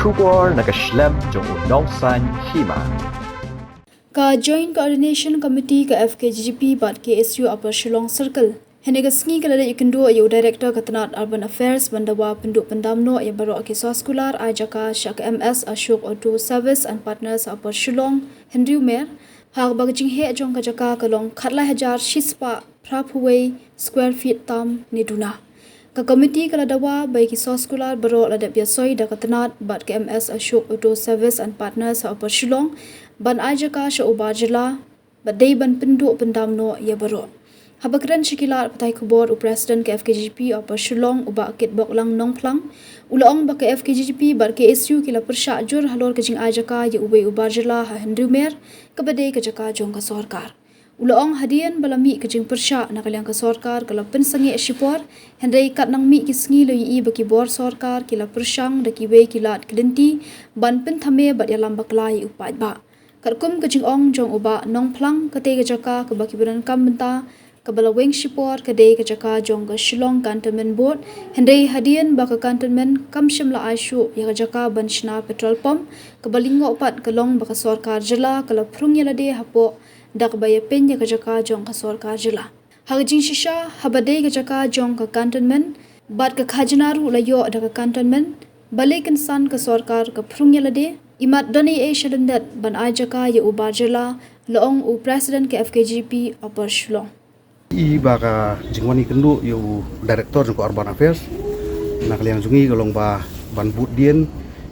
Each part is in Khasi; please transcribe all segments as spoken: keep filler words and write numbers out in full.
Khubor na ka shlem jong u Nongsaiñ Hima. Ka Joint Coordination Committee ka F K J G P bad K S U Upper Shillong Circle hynne ka sngi ka la leit ïakynduh ïa u Director ka tnat Urban Affairs ban dawa pynduh pyndam noh ïa baroh ki soskular ai jaka sha ka M S Ashok Auto Service and Partners Upper Shillong, Henry Umer, ha kaba ka jingheh jong ka jaka ka long khatlai hajar shispah phraphew wei square feet tam ne duna. Ka komiti ka la dawa ba ïa ki soskular baroh la dep ïasoi da ka tnat bad ka M S Ashok Auto Service and Partners ha Upper Shillong ban ai jaka sha u bar jylla, ba dei ban pynduh pyndam noh ïa baroh. Haba kren sha ki lad pathai khubor u President ka F K J G P Upper Shillong u Bah Kitboklang Nongphlang u la ong ba ka F K J G P bad K S U ki la pyrshah jur halor ka jingai jaka ïa uwei u bar jylla ha Henry Umer, kaba dei ka jaka jong ka sorkar. U la ong hadien ba la mih ka jingpyrshah na ka liang ka sorkar ka la pynsangeh shipor, hynrei katba nang mih ki sngi la ïohi ba ki bor sorkar ki la pyrshang da kiwei ki lad ki lynti ban pynthame bad ïalam bakla ïa u paidbah. Katkum ka jingong jong u Bah Nongphlang, katei ka jaka kaba ki pyndonkam mynta kaba la weng shipor ka dei ka jaka jong ka Shillong Cantonment Board, hynrei hadien ba ka Cantonment kam shym la ai shuh ïa ka jaka ban shna petrol pump, kaba lyngngoh pat ka long ba ka sorkar jylla ka la phrung ïa lade hapoh da kaba ïapeiñ ïa ka jaka jong ka sorkar jylla. Ha ka jingshisha, haba dei ka jaka jong ka Cantonment bad ka khajna ruh la ïoh da ka Cantonment, balei kynsan ka sorkar ka phrung ïa lade? Imat don ei ei sha lyndet ban ai jaka ïa u bar jylla, la ong u President ka F K J P Upper Shillong. I ba ka jingwan ïakynduh ïa u Director jong ka Urban Affairs na ka liang jong ngi ka long ba ban bud dien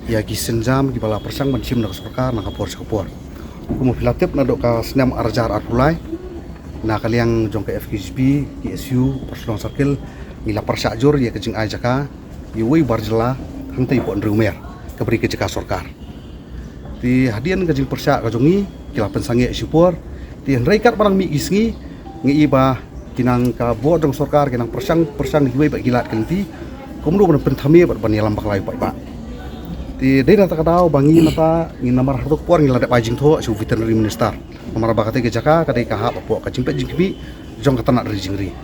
ïa ki sienjam kiba la pyrshang ban shim na ka sorkar na ka por sha ka por. Kumba phi la tip, naduh ka snem ar hajar arphew lai na ka liang jong ka F K J P, K S U, Upper Shillong Circle, ngi la pyrshah jur ïa ka jingai jaka ïa uwei u bar jylla hangtei hapoh Henry Umer, kaba dei ka jaka sorkar. Te hadien ka jingpyrshah ka jong ngi ki la pynsangeh shipor. Te hynrei katba nang mih ki sngi ngi i ba ki nang ka bor jong sorkar ki nang pyrshang pyrshang kiwei pat ki lad ki lynti kumno ban pynthame bad ban ïalam bakla ïa u paidbah. Te dei na kata ka daw ba ngi mynta ngi namar haduh ka por ngi la dep ai jingthoh sha u Veterinary Minister. Namar ba katei ka jaka ka dei ka hap hapoh ka jingpeit jingkhmih jong ka tnat ri jingri.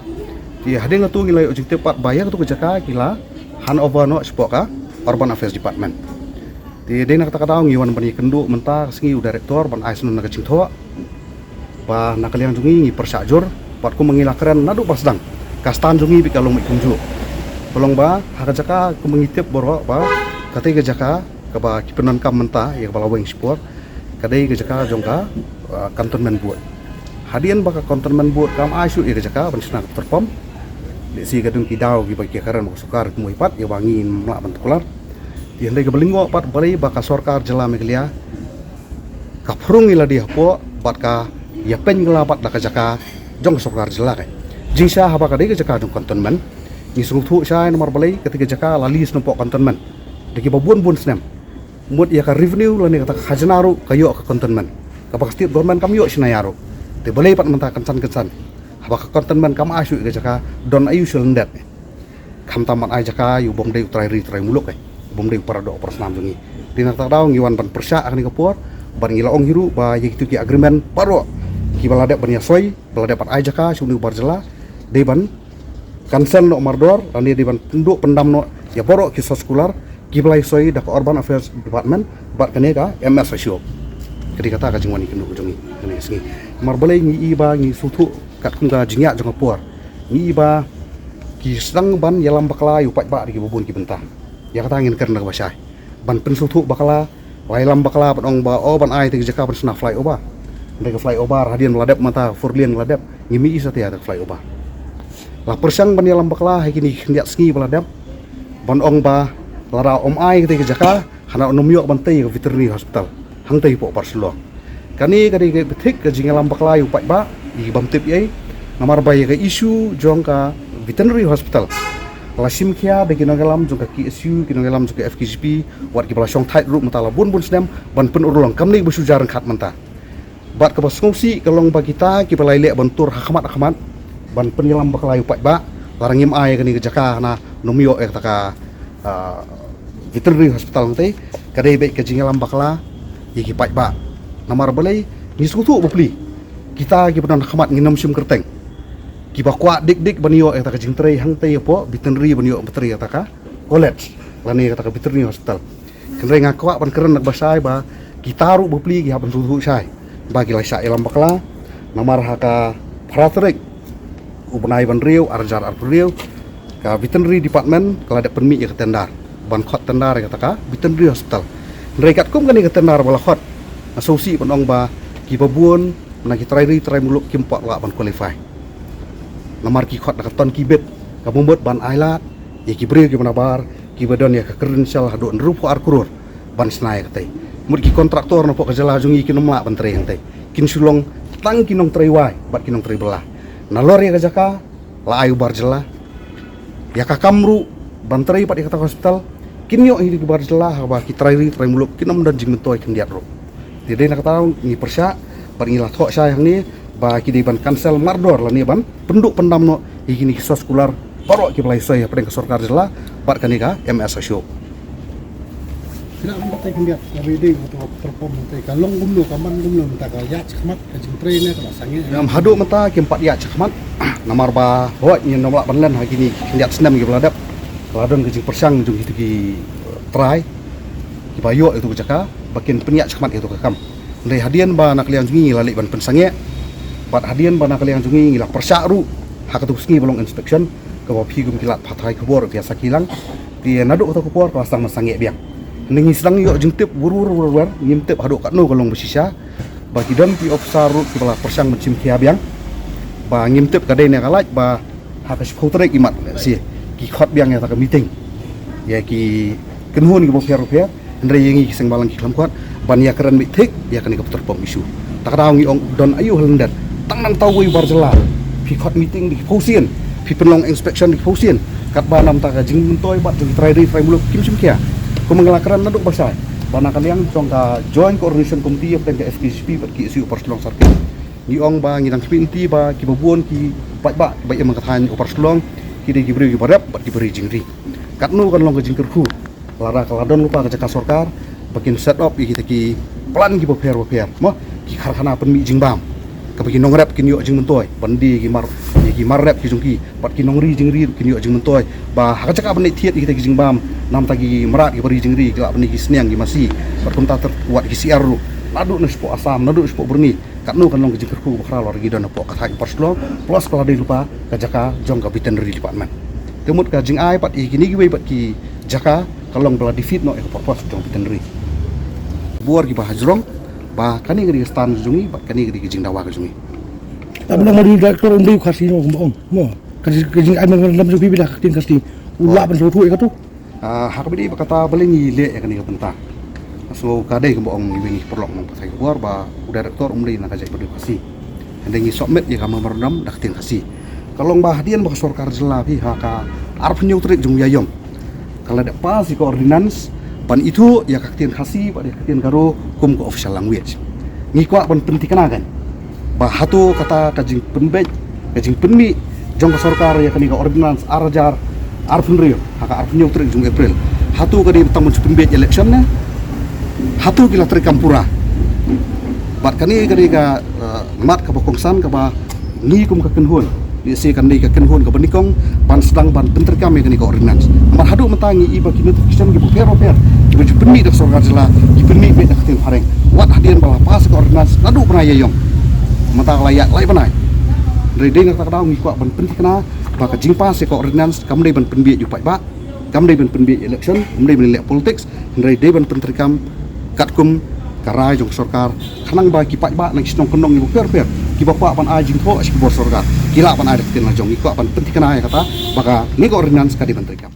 Te hadien kata ngi la ïoh jingtip pat ba ïa kata ka jaka ki la hand over noh shapoh ka Urban Affairs Department. Te dei na kata ka daw ngi wan ban ïakynduh mynta ka sngi u Director ban ai sngewbha na ka jingthoh ba na ka liang jong ngi ngi pyrshah jur, bad kumba ngi la kren naduh ba sdang, ka stand jong ngi bad ka long beit kumjuh. Ka long ba ha ka jaka kumba ngi tip baroh ba katei ka jaka kaba ki pyndonkam mynta ïa kaba la weng shipor ka dei ka jaka jong ka, uh, Cantonment Board. Hadien ba ka Cantonment Board kam ai shuh ïa ka jaka ban shna ka petrol pump, lehse ka don ki daw kiba ki kren bad ka sorkar kumwei pat ïa ba ngim lah ban tuklar. Te hynrei kaba lyngngoh pat balei ba ka sorkar jylla Meghalaya ka phrung ïa lade hapoh bad ka ïapeiñ kylla pat da ka jaka jong ka sorkar jylla. Ka jingshisha haba ka dei ka jaka jong Cantonment, ngi sngewthuh shai namar balei, katei ka jaka la lease na poh Cantonment da kiba bun bun snem. Mut ïa ka revenue lane kata ka khajna ruh ka ïoh ka Cantonment, kaba ka State Government kam ïoh shynna ïa ruh. Te balei pat mynta kynsan kynsan haba ka Cantonment kam ai shuh ïa ka jaka, don aïu sha lyndet? Khamtam ban ai jaka ïa u bym dei u trai ri trai muluk, eh, u bym dei u para doh para snam jong ngi. Te na kata ka daw ngi wan ban pyrshah ha kane ka por bad ngi la ong hi ruh ba ïa kito ki agreement baroh kiba la dep ban ïasoi, ba la dep ban ai jaka sha une u bar jylla, dei ban cancel noh mardor lane dei ban pynduh pyndam noh ïa baroh ki soskular kiba la ïasoi da ka Urban Affairs Department bad kane ka M S Ashok. Ka dei kata ka jingwan ïakynduh jong ngi kane ka sngi. Namar balei ngi i ba ngi sngewthuh katkum ka jingïaid jong ka por, ngi i ba ki sdang ban ïalam bakla ïa u paidbah da kiba bun ki bynta. Ïa kata ngin kren da kaba shai ban pynsngewthuh bakla, la ïalam bakla ban ong ba, oh, ban ai te ka jaka ban shna flyover. Hynrei ka flyover hadien ba la dep mynta four lane la dep, ngim i sa te ïa ka flyover. La pyrshang ban ïalam bakla ha kine ki khyndiat sngi ba la dep ban ong ba lada ym ai te ka jaka, hana nym ïoh ban tei ka Veterinary Hospital hangtei hapoh Upper Shillong. Kane ka dei ka bthik ka jingïalam bakla ïa u paidbah, ïa ki bym tip ei, namar ba ïa ka issue jong ka Veterinary Hospital la shim khia da ki nongïalam jong ka K S U, ki nongïalam jong ka F K J P, wat kiba la shongthait ruh mynta la bun bun snem ban pynurlong, kam dei ba shu jia ryngkat mynta. Bad kaba sngewsih ka long ba kita kiba la ïaleh ban tur ha khmat ha khmat ban pynïalam bakla ïa u paidbah, lada ngim ai kane ka jaka, hana nym ïoh ïa kata ka, ah, Veterinary Hospital hangtei, ka dei beit ka jingïalam bakla ïa ki paidbah. Namar balei, ngi sngewthuh bapli, kita kiba don ha khmat ngin ym shim kyrteng, kiba kwah dik dik ban ïoh ïa kata ka jingtrei hangtei hapoh Veterinary, ban ïoh ban trei ïa kata ka college lane ïa kata ka Veterinary Hospital. Hynrei nga kwah ban kren na ka bashai ba kita ruh bapli ki hap ban sngewthuh shai ba ki la shah ïalam bakla. Namar ha ka phra tarik u bnai ba hynriew arhajar arphew hynriew, ka Veterinary Department ka la dep pynmih ïa ka tender ban khot tender ïa kata ka Veterinary Hospital. Hynrei katkum kane ka tender ba la khot, nga sngewsih ban ong ba kiba bun na ki trai ri trai muluk kim pat lah ban qualify. Namar ki khot da ka ton ki bit, ka mut ban ailad ïa ki briew kiba nabar, kiba don ïa ka credential haduh hynriewphew ar klur ban shna ïa katei. Mut ki kontraktor na pdeng ka jylla jong ngi kin ym lah ban trei hangtei. Kin shu long tang ki nongtrei wai bad ki nongtrei bylla. Nalor ïa ka jaka la ai u bar jylla, ïa ka kam ruh ban trei pat ïa kata ka hospital kin ïoh hi ki bar jylla, haba ki trai ri trai muluk kin ym don jingmyntoi khyndiat ruh. Te dei na kata ngi pyrshah bad ngi la thoh shai hangne ba ki dei ban cancel mardor lane ban pynduh pyndam noh ïa kine ki soskular baroh kiba la ïasoi hapdeng ka sorkar jylla bad kane ka M S Ashok. Kine mynta khyndiat ka ready ka perform mynta ka long kumno, ka man kumno mynta, ka ïaid shakhmat ka jingtrei ne ka la sangeh? Em, haduh mynta kim pat ïaid shakhmat. Namar ba hooid ngin ym lah ban len ha kine khyndiat snem kiba la dep. Ka la don ka jingpyrshang jong kito ki trai kiba ïoh ïa kito ki jaka ba kin pynïaid shakhmat ïa kito ki kam. Hynrei hadien ba na ka liang jong ngi ngi la leit ban pynsangeh bad hadien ba na ka liang jong ngi ngi la pyrshah ruh ha katu ka sngi ba long inspection, kaba phi kum ki lad pathai khubor phi ïa sakhi lang. Te naduh katu ka por ka la sdang ban sangeh biang. Hynrei ngi sdang ïoh jingtip wur wur wur wur, ngim tip haduh katno ka long ba shisha. Ba ki don ki officer ruh kiba la pyrshang ban shim khia biang. Ba ngim tip ka dei ne ka lait ba ha ka shiphew tarik i March lehse ki khot biang ïa kata ka meeting, ïa ki kynhun kiba pher pher. Hynrei ïa ngi ki seng bhalang ki khlem khot ban ïakren beit thik ïa kane ka Petrol Pump issue. Ta ka daw ngi ong don aïu ha lyndet, tang nangta uwei u bar jylla. Phi khot meeting da ki phew sien, phi pynlong inspection da ki phew sien, katba namta ka jingmyntoi bad jong ki trai ri trai muluk kim shim khia. Kumba nga la kren naduh ba shai ba na ka liang jong ka Joint Coordination Committee hapdeng ka F K J P bad K S U Upper Shillong Circle, ngi ong ba ngi dang khmih lynti ba kiba bun ki paidbah kiba im ha ka thaiñ Upper Shillong ki dei ki briew kiba rep bad kiba ri jingri. Katno kan long ka jingkyrkhu lada ka la don lypa ka jaka sorkar ba kin set up ïa kita ki plant kiba pher ba pher, mo, ki karkhana pynmih jingbam, kaba ki nongrep kin ïoh jingmyntoi ban die ïa ki mar, ïa ki mar rep ki jong ki, bad ki nongri jingri kin ïoh jingmyntoi. Ba ha ka jaka ban leit thied ïa kita ki jingbam, namta ki mrad kiba ri jingri ki lah ban die ki sniang ki masi, bad kumta ter wat ki siar ruh, naduh na shapoh Assam, naduh shapoh Burma. Katno kan long ka jingkyrkhu ba khraw lada ki don hapoh ka thaiñ Upper Shillong, plus ka la dei lypa ka jaka jong ka Veterinary Department. Te mut ka jingai bad ïa kine kiwei bad ki jaka ka long ba la defeat noh ïa ka purpose jong Veterinary. Bor kiba hajrong ba kane ka dei ka stand jong ngi bad kane ka dei ka jingdawa ka jong ngi. Tang ba long ma dei director um dei u Khasi noh kumba ong, mo. Ka jing, ka jingai memorandum jong phi ba da ka ktien Khasi, u lah ban sngewthuh ïa katu. Ah, ha kaba ïadei bad kata balei ngi leh ïa kane ka bynta. Nga sngew ka dei kumba ong iwei i paralok nongpathai khubor ba u director um dei na ka jaitbynriew Khasi. Hynrei ngi submit ïa ka memorandum da ka ktien Khasi. Ka long ba hadien ba ka sorkar jylla phi ha ka arphew hynñiew tarik jong u Ïaïong ka la dep pass ïa ka ordinance ban ithuh ïa ka ktien Khasi bad ïa ka ktien Garo kum ka official language. Ngi kwah ban pynthikna kan ba hato kata ka jingpynbeit, ka jingpynmih jong ka sorkar ïa kane ka ordinance ar hajar arphew hynriew ha ka arphew hynñiew tarik jong April, hato ka dei tang ban shu pynbeit election ne hato ki la treikam pura? Bad kane ka dei ka, eh, mat kaba kongsan kaba ngi kum ka kynhun, lehse kan dei ka kynhun kaba nyngkong ban sdang ban pyntreikam ïa kane ka ordinance. Namar haduh mynta ngi i ba ki notification kiba pher ba pher kiba ju pynmih da ka sorkar jylla ki pynmih beit da ka ktien phareng. Wat hadien ba la pass ka ordinance naduh bnai Ïaïong, mynta ka la ïaid lai bnai. Hynrei dei na kata ka daw ngi kwah ban pynthikna ba ka jingpass ïa ka ordinance kam dei ban pynbieit ïa u paidbah, kam dei ban pynbieit election, kam dei ban leh politics, hynrei dei ban pyntreikam katkum ka rai jong ka sorkar, khnang ba ki paidbah na ki shnong kyndong kiba pher pher kiba kwah ban ai jingthoh sha ki bor sorkar ki lah ban ai da ka ktien la jong. Ngi kwah ban pynthikna ïa kata ba kane ka ordinance ka dei ban treikam.